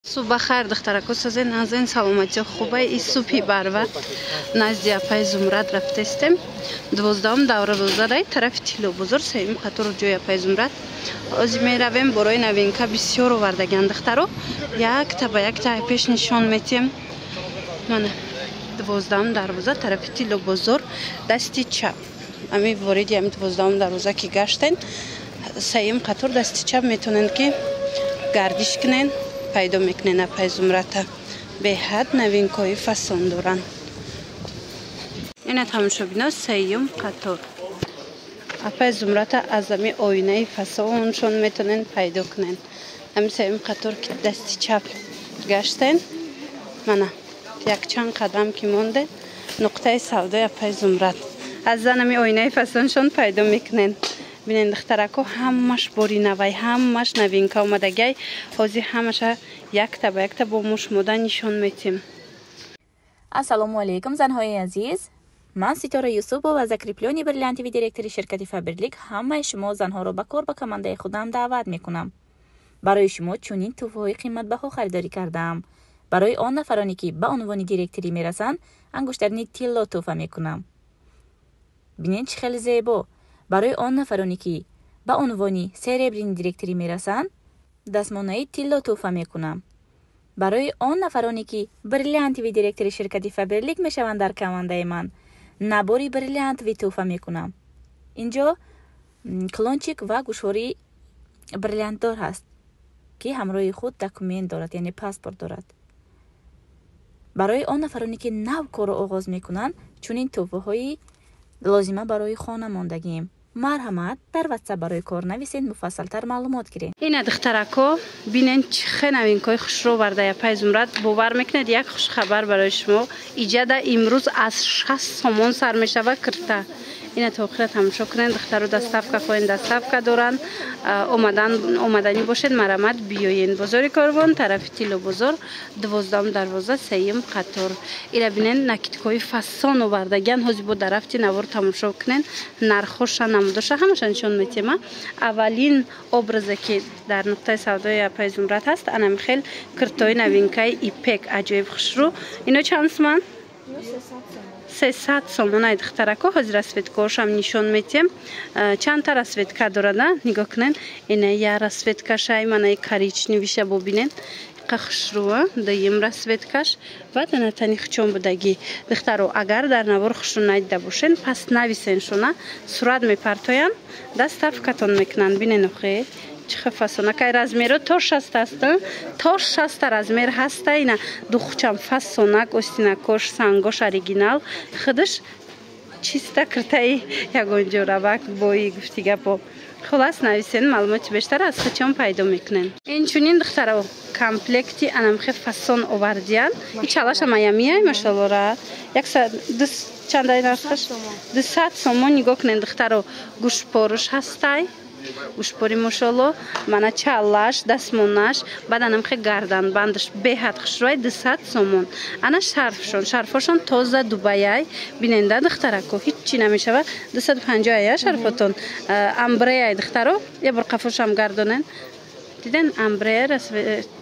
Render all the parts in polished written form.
Субҳ бахайр, духтарако, созен, назен, саломатиё хубай. И субҳи барвақт назди апаи Зумрад рафтестем. 12-ум дарвозадай, тарафи Тиллобозор, сеюм қатор, ҷои апаи Зумрад. Ҳозир меравем, борои новинка бисёр овардагиан, духтаро. Якта ба якта пеш нишон метиҳем. Мана, 12-ум дарвоза, тарафи Тиллобозор, дасти чап. Ами вориди ами 12-ум дарвоза ки гаштен, сеюм қатор, дасти чап метавонед ки гардиш кунен, пайдо мекунен апаи Зумрата. Беҳад новинкаҳои фасон доранд. Ина, тамошобино, сеюм қатор апаи Зумрата аз ами оинаи фасоншон метавонен пайдо кунен. Ами сеюм қатор ки дасти чап гаштен, мана, якчанд қадам ки монден, нуқтаи савдои апаи Зумрат, аз ами оинаи фасоншон пайдо мекунен. Бинен, духтарако, ҳамаш бори навай, ҳамаш новинка омадагиай. Ҳозир ҳамаша якта ба якта бо мушмода нишон метем. Ассалому алайкум, занҳои азиз! Ман Ситора Юсупова, закреплённый бриллиантовый директори ширкати Фаберлик, ҳамаи шумо занҳоро ба кор ба командаи худам даъват мекунам. Барои шумо чунин тӯҳфаҳои қиматбаҳо харидорӣ кардаам. Барои он нафароне, ки ба унвони директорӣ мерасанд, ангуштарини тилло тӯҳфа мекунам. Бинед, чӣ хеле зебо! Барои он нафароне, ки ба унвони серебряный директорӣ мерасанд, дастмонаи тилло тӯҳфа мекунам. Барои он нафароне, ки бриллиантовый директори ширкати Фаберлик мешаванд, дар командаи ман набори бриллиантовый тӯҳфа мекунам. Инҷо кулончик ва гӯшвори бриллиантдор ҳаст, ки ҳамроҳи худ документ дорад, яъне паспорт дорад. Барои он нафароне, ки нав корро оғоз мекунанд, чунин тӯҳфаҳои лозима барои хона мондагием. Марҳамат, дар Ватсап барои кор нависед, муфассалтар маълумот гиред. Ина, духтарако, бинен, чӣ хе новинкаҳои хушрӯ овардая апаи Зумрад. Бовар мекунед, як хушхабар барои шумо: иҷада имрӯз аз 60 сомон сар мешава кирта. Ина, то охира тамошо кунед, духтару. Доставка хоҳем, доставка доранд. Омадан омаданӣ бошед, марамат, биёен бозори Корвон, тарафи Тиллобозор, 12-ум дарвоза, сеюм қатор. Ира бинен, накидкаҳои фасон овардагиан. Ҳозир бо дарафти навор тамошо кунен, нархоша, намудоша, ҳамаша нишон метема. Аввалин образе, ки дар нуқтаи савдои апаи Зумрад ҳаст, анами хел киртои новинкаи ипек, аҷоиб хушрӯ. Ино чанд суман? 300 сомонай, духтарако. Ҳозир расцветкаҳошам нишон метиҳем. Чандта расцветка дорада, нигоҳ кунен. Ина я расцветкашай, манаи коричневиша бубинен, қа хушрӯа. Дуюм расцветкаш ва данатани хучон будагӣ. Духтаро, агар дар навор хушрӯ надида бошен, пас нависен шуна, сурат мепартоянд, доставкатон мекунанд. Бинен, охе, чӣ хел фасонакай! Размеро то 60 аст, то 60-та размер ҳаста. Ина духчам фасонак, остинакош, сангош оригинал, худаш чиста киртаи ягонҷоравак бои гуфти гапо. Хулас, нависен, маълумоти бештар аз хучон пайдо мекунен. Инчунин, духтаро, комплекти анамхе фасон овардиян. И чалаша маямияй, машаллора. Чандай нархаш? 200 сомон. Нигоҳ кунен, духтаро, гӯшпоруш ҳастай, гӯшпори, мошолло. Мана чаллаш, дастмонаш, баъд анамхе гарданбандаш, беҳад хушрӯай, 200 сомон. Ана шарфшон, шарфошон тоза дубаяй. Биненда, духтарако, ҳиччи намешава. 250 ая шарфотон, амбреяй, духтаро. Я бор қафошам гардонен, диден, амбрея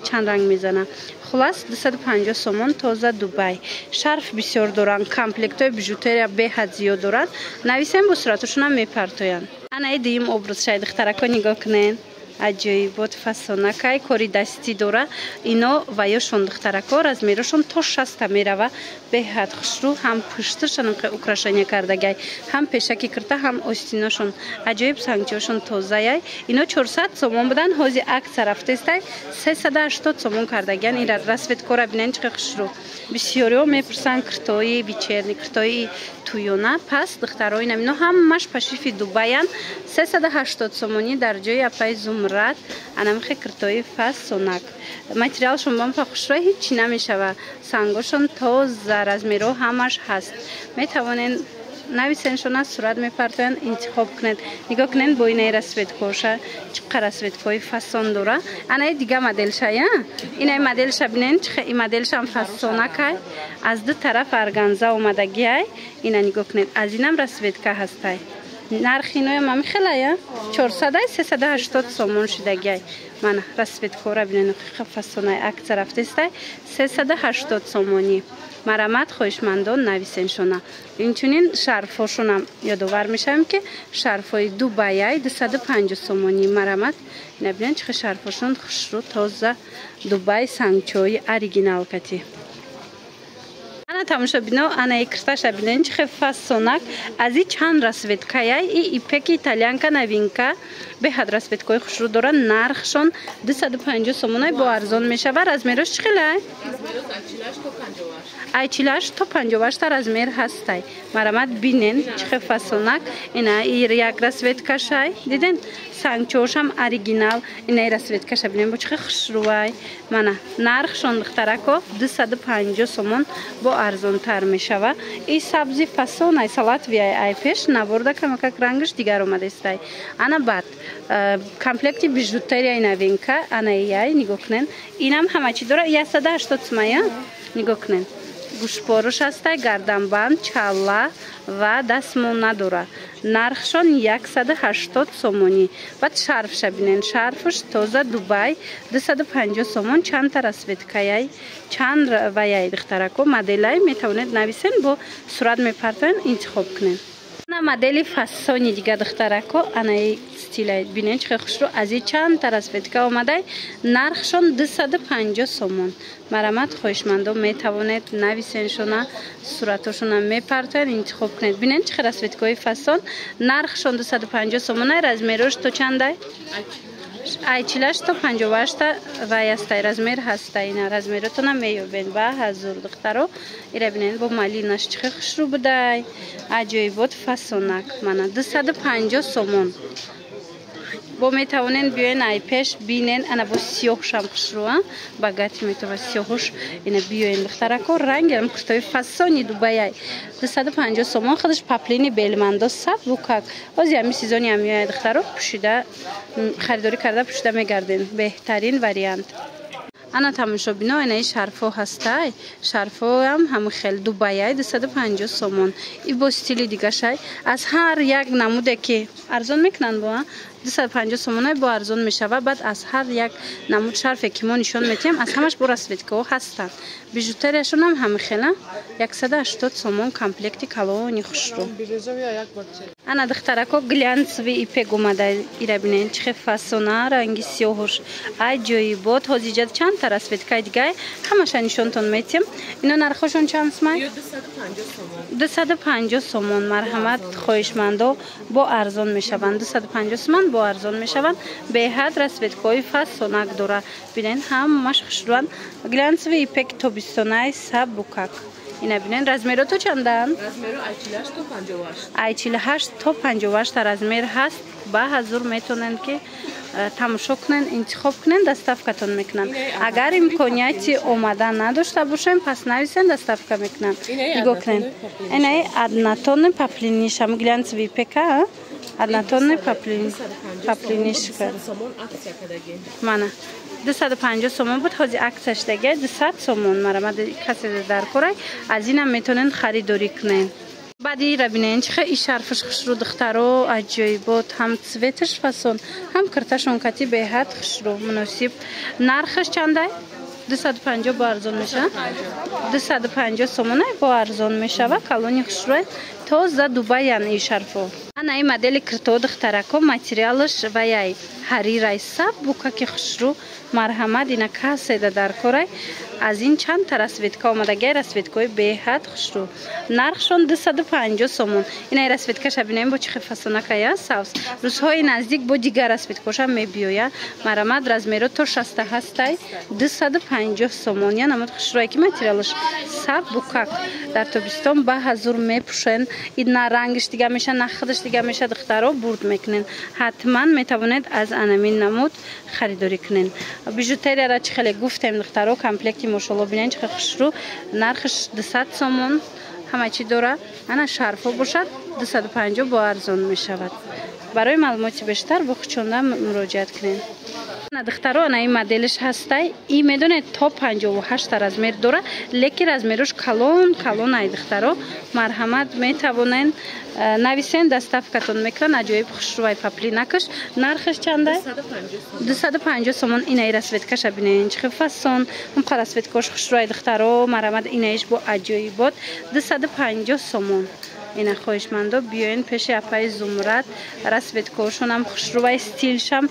чанд ранг мезана. Хулас, 250 сомон, тоза Дубай. Шарф бисёр доранд, комплектҳои бижутерия беҳад зиёд доранд. Нависем, бо суратошонам мепартоянд. Анаи дуюм образ шай, духтарако, нигоҳ кунен, аҷоибот, фасонакай, кори дастӣ дора ино. Ваёшон, духтарако, размерошон то 60-та мерава. Беҳад хушрӯ, ҳам пушташон украшения кардагай, ҳам пешаки кирта, ҳам остиношон аҷоиб, сангчиҳошон тозаяй. Ино 400 сомон буданд, ҳози акция рафтестай, 380 сомон кардагиян. Ира расцветкора бинен, чӣ хушрӯ! Бисёриҳо мепурсанд киртои вечерний, киртои туёна. Пас, духтаро, инам ино ҳамаш пошиви Дубаян, 380 сомонӣ дар ҷои апаи Зумрад. Анамихе киртои фасонак, материалшон бамфа хушрӯ, ҳичи намешава, сангошон тоза, размерҳо ҳамаш ҳаст. Метавонен нависеншона, сурат мепартоянд, интихоб кунед. Нигоҳ кунед, бо инаи расцветкоша, чӣ қадр расцветкои фасон дора. Анаи дига моделша, я инаи моделша бинен, чӣ и моделшам фасонакай, аз ду тараф органза омадагиай. Ина нигоҳ кунед, аз инам расцветка ҳастай. Нархи иноям ҳами хелая 400 380 сомон шидагиай. Мана расцветкора бинен, фасонаи акция рафтестай 380 сомонӣ. Марамат, хоҳишмандон нависеншона. Инчунин шарфҳошонам ёдовар мешавем, ки шарфҳои Дубаяй 250 сомонӣ. Марамат, ина бинен, чӣ хел шарфҳошон хушрӯ, тоза, Дубай, сангчои оригинал кати. Ана, тамошобино, ана икрташа бинен, чӣ хел фасонак. Аз и чанд расцветкаяй и ипеки итальянка, новинка, беҳад расцветкаҳои хушрӯ доранд. Нархшон 250 сомонай, бо арзон мешава. Размерош чӣ хелай? Ай 48 то 58 размер ҳастай. Марамат, бинен, чӣ хел фасонак. Ина як расцветкашай, диден, сангчоошам оригинал. Ина расцветкаша бинен, бо чӣ хел хушрӯвай. Мана нархшон, духтарако, 250 сомон, бо арзонтар мешава. И сабзи фасонай, салатовыяй, ай пеш наворда камакак рангаш дигар омадестай. Ана баъд комплекти бижутерияи новинка, ана яй, нигоҳ кунен, инам ҳама чӣ дора, 180 сумая. Нигоҳ кунен, гӯшпоруш ҳастай, гарданбанд, чалла ва дастмол надора. Нархшон 180 сомонӣ. Баъд шарфша бинен, шарфш тоза Дубай, 250 сомон. Чандта расцветкаяй, чанд ваяй, духтарако, моделай, метавонед нависен, бо сурат мепартоен, интихоб кунед. Ана модели фасони дига, духтарако, анаи стилай бинен, чӣ хел хушрӯ. Аз и чандта расцветка омадай, нархшон 250 сомон. Марамат, хоҳишмандо метавонед нависеншона, суратошона мепартоянд, интихоб кунед. Бинен, чӣ хел расцветкаҳои фасон. Нархшон 250 сомонай. Размерош то чандай? Ай 48 то 58 вай ҳастай, размер ҳастай. Ина размеротона меёбен ба ҳазур, духтаро. Ира бинен, бо малинаш чӣ хел хушрӯ будай, аҷоибот, фасонак. Мана 250 сомон. Бо метавонен биёен, ай пеш бинен. Ана бо сиёҳшам хушрӯ, багати метава сиёҳуш. Ина биёен, духтарако, рангам куртои фасони Дубаяй, 250 сомон. Худаш поплини белмандо, сабукак. Ози ҳами сезони ҳамиёя, духтаро, пӯшида, харидорӣ карда, пӯшида мегарден, беҳтарин вариант. Ана, тамошобино, инаи шарфҳо ҳастай, шарфҳоам ҳами хел Дубаяй, 250 сомон. И бо стили дигашай, аз ҳар як намуде ки арзон мекунанд, бо 250 сомонай бо арзон мешава. Баъд аз ҳар як намуд шарфе ки мо нишон метиҳем, аз ҳамаш бо расцветкаҳо ҳастанд. Бижутерияшонам ҳами хела, 180 сомон, комплекти калони хушрӯ. Ана, духтарако, глянцевый ипек омада. Ира бинен, чӣ хел фасона, ранги сиёҳуш аҷоибот. Ҳозиҷа чандта расцветкаи дигай, ҳамаша нишонтон метиҳем. Ино нархошон чанд сумай? 250 сомон. Марҳамат, хоҳишмандо, бо арзон мешаванд, 250 сомон бо арзон мешаванд. Беҳад расцветкаҳои фасонак дора, бинен, ҳамаш хушрӯанд. Глянцевый ипек тобистонай, сабукак. Ина бинен, размерото чанданд? Ай 48 то 58 размер ҳаст. Ба ҳазур метавонанд ки тамошо кунен, интихоб кунен, доставкатон мекунанд. Агар имконияти омадан надошта бошем, пас нависен, доставка мекунанд. Нигоҳ кунен, инаи однотонный поплиниш, ҳам глянцевый ипека, однотонный поплинишка. Мана 250 сомон буд, ҳозир акция шудагия, 200 сомон. Марамад, касе дар корай, аз инам метавонен харидорӣ кунен. Баъди ира бинен, чӣ хел и шарфаш хушрӯ, духтаро, аҷоибот. Ҳам цветаш фасон, ҳам кирташон кати беҳад хушрӯ, муносиб. Нархаш чандай? 250 бо арзон мешава, 250 сомонай бо арзон мешава. Калони хушрӯ, тоза Дубаян и шарфо. Ана и модели кирто, духтарако, материалаш ваяй ҳарирай, сабукаки хушрӯ. Марҳамат, ина каседа дар корай, аз ин чандта расцветка омадагиай, расцветкаҳои беҳад хушрӯ. Нархшон 250 сомон. Инаи расцветкаша бинем, бо чӣ хел фасонакая, савз. Рӯзҳои наздик бо дигар расцветкаошам мебиёя. Марамад, размеро то 60 ҳастай, 250 сомон. Я намуд хушрӯе ки материалаш сабукак, дар тобистон ба ҳазур мепӯшен. И на рангиш дига меша, на худаш дига меша, духтаро, бурд мекунен. Ҳатман метавонед аз анамин намуд харидорӣ кунен. Бижутерияра чӣ хеле гуфтем, духтаро, комплекти, мошолло, бинен, чӣ хел хушрӯ. Нархаш 200 сомон, ҳама чӣ дора. Ана шарфҳо бошад, 250 бо арзон мешавад. Барои маълумоти бештар бо хучонда муроҷиат кунед. Духтаро, ана ин моделиш ҳастай. И медонед, то 58 размер дора, лекин размерош калон калон ай. Духтаро, марҳамат, метавонен нависен, доставкатон мекунан. Аҷоиб хушрӯвай поплинакаш. Нархаш чандай? 250 сомон. Инаи расцветкаша бинен, чӣ хел фасон, ҳамқа расцветкош хушрӯвай. Духтаро, марҳамат, инаиш бо аҷоибот, 250 сомон. Ина, хоҳишмандо, биёен пеши апаи Зумрад. Расцветкошонам хушрӯвай, стилшам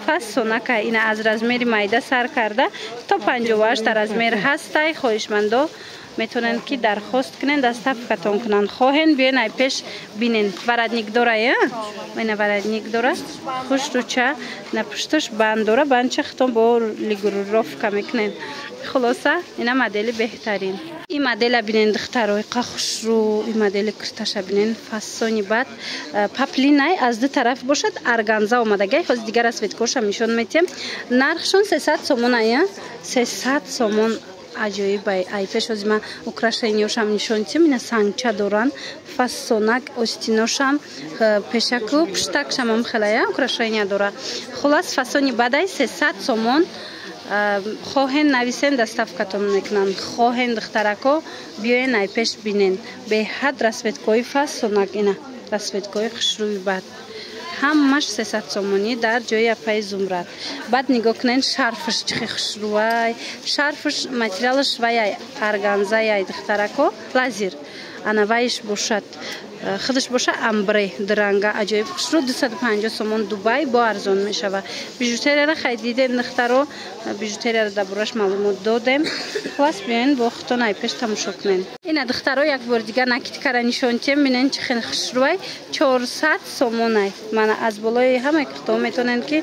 фасонака. Ина, аз размери майда сар карда то 58 размер ҳастай. Хоҳишмандо метавонанд, ки дархост кунен, доставкатон кунанд. Хоҳен, биёен, ай пеш бинен. Воротник дора, ина воротник дора, хушрӯча. На, пушташ банд дора, бандча хитон бо регулировка мекунен. Хулоса, ина модели беҳтарин. Ин модела бинен, духтаро, иқа хушрӯ. Ин модели курташа бинен, фасони бад, поплинай, аз ду тараф бошад органза омадагай. Ҳозир дигар расцветкошам нишон метиҳем. Нархшон 300 сомон ая, 300 сомон. Аҷоибай. Ай пеш ҳозир ман украшениёшам нишон тиҳем. Ина сангча доранд, фасонак. Остиношам пешаку пуштакшамам хелая украшения дора. Хулас, фасони бадай, 300 сомон. Хоҳен, нависен, доставкатон мекунанд. Хоҳен, духтарако, биёен, ай пеш бинен. Беҳад расцветкои фасонак. Ина расцветкои хушрӯи бад, ҳамаш 300 сомонӣ дар ҷои апаи Зумрад. Баъд нигоҳ кунен, шарфаш чӣ хел хушрӯвай. Шарфаш материалаш ваяй, органзаяй, духтарако, лазир. Ана вайш бошад, худаш боша амбре, дуранга, аҷоиб хушрӯ, 250 сомон. Дубай бо арзон мешава. Бижутерияра хай дидем, духтаро, бижутерияра дар бораш маълумот додем. Хулас, биёен, бо худтон ай пеш тамошо кунен. Ина, духтаро, як бори дигар накидкара нишон тиҳем. Бинен, чӣ хел хушрӯвай, 400 сомонай. Мана, аз болои ҳамаи куртаҳо метавонед, ки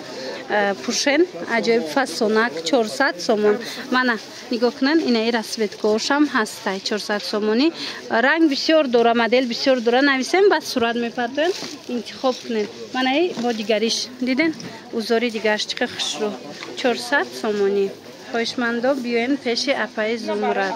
пӯшен. Аҷоиб фасонак, 400 сомон. Мана, нигоҳ кунен, инаи расцветкаошам ҳастай, 400 сомонӣ. Ранг бисёр дора, модел бисёр дора. Нависем, баъд сурат мепартоем, интихоб кунед. Манаи бо дигариш диден, узори дигараш чӣ қадр хушрӯ, 400 сомонӣ. Хоҳишмандо, биёен пеши апаи Зумрад.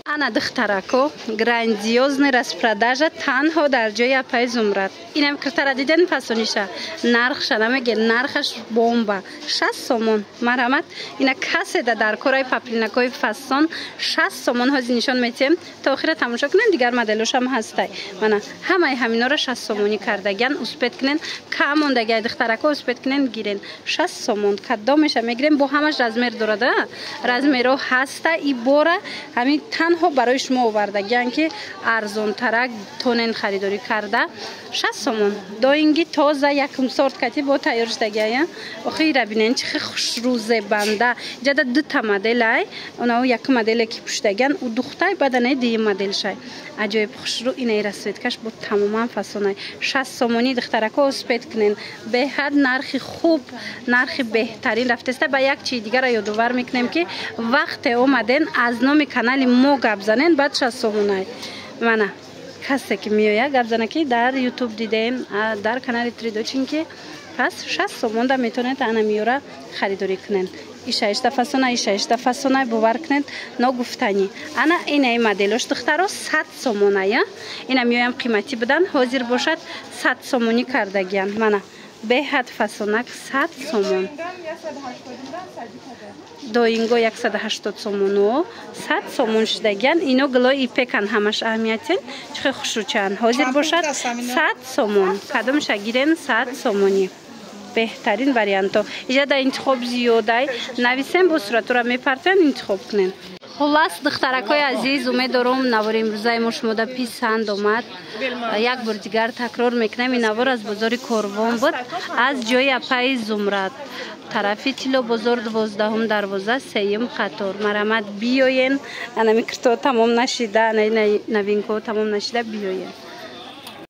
Ана, духтарако, грандиозный распродажа танҳо дар ҷои апаи Зумрад. Инам киртара диден, фасониша. Нархша намеге, нархаш бомба, 60 сомон. Марҳамат, ина каседа дар кораи поплинакҳои фасон, 60 сомон. Ҳозир нишон метиҳем, то охира тамошо кунем. Дигар моделошам ҳастай. Мана, ҳамаи ҳаминора 60 сомонӣ кардагиан. Успеть кунен, кам мондагиай, духтарако, успеть кунен, гирен. 60 сомон кадомеша мегирем, бо ҳамаш размер дорада, размерҳо ҳаста. И бора ҳамин танҳо барои шумо овардагиан, ки арзонтарак тонен харидорӣ карда. 60 сомон. Доинги тоза, якум сорт кати бо тайёр шудагиая. Охира бинен, чӣ хел хушрӯ, зебанда. Ҷада дута моделай. Онао якум моделе, ки пӯшидагиан, ӯ духтай, баданаи дуюм моделшай. Аҷоиб хушрӯ. Инаи расцветкаш бо тамоман фасонай, 60 сомонӣ. Духтарако, успеть кунен, беҳад нархи хуб, нархи беҳтарин рафтеста. Ба як чизи дигара ёдовар мекунем, ки вақте омаден, аз номи канали мо гап занен, баъд 60 сомонай. Мана, касе ки меояд, гап зана, ки дар Ютуб дидем, дар канали Тридочинки, пас 60 сомонда метавонед ана миёра харидорӣ кунед. Ишаишта фасона, ишаишта фасона, бовар кунед, ногуфтанӣ. Ана инаи моделош, духтаро, 100 сомоная. Ина меоям, қиматӣ будан, ҳозир бошад, 100 сомонӣ кардагиян. Мана, беҳад фасонак, 100 сомон. Доинго 180 сомону 100 сомон шудагиян. Ино гулои ипекан ҳамаш. Аҳамиятен, чӣ хел хушрӯчаанд. Ҳозир бошад, 100 сомон. Кадомша гирен, 100 сомонӣ, беҳтарин вариантҳо. Иҷа интихоб зиёдай. Нависем, бо суратура мепартоян, интихоб кунем. Хулас, духтаракҳои азиз, умед дорум, навори имрӯзаи мо шумода писанд омад. Як бор дигар такрор мекунем, ин навор аз бозори Корвон буд, аз ҷои апаи Зумрад, тарафи Тилло бозор, 12-ум дарвоза, сеюм қатор. Марҳамат, биёен. Анами кирто тамом нашида, новинкаҳо тамом нашида, биёен.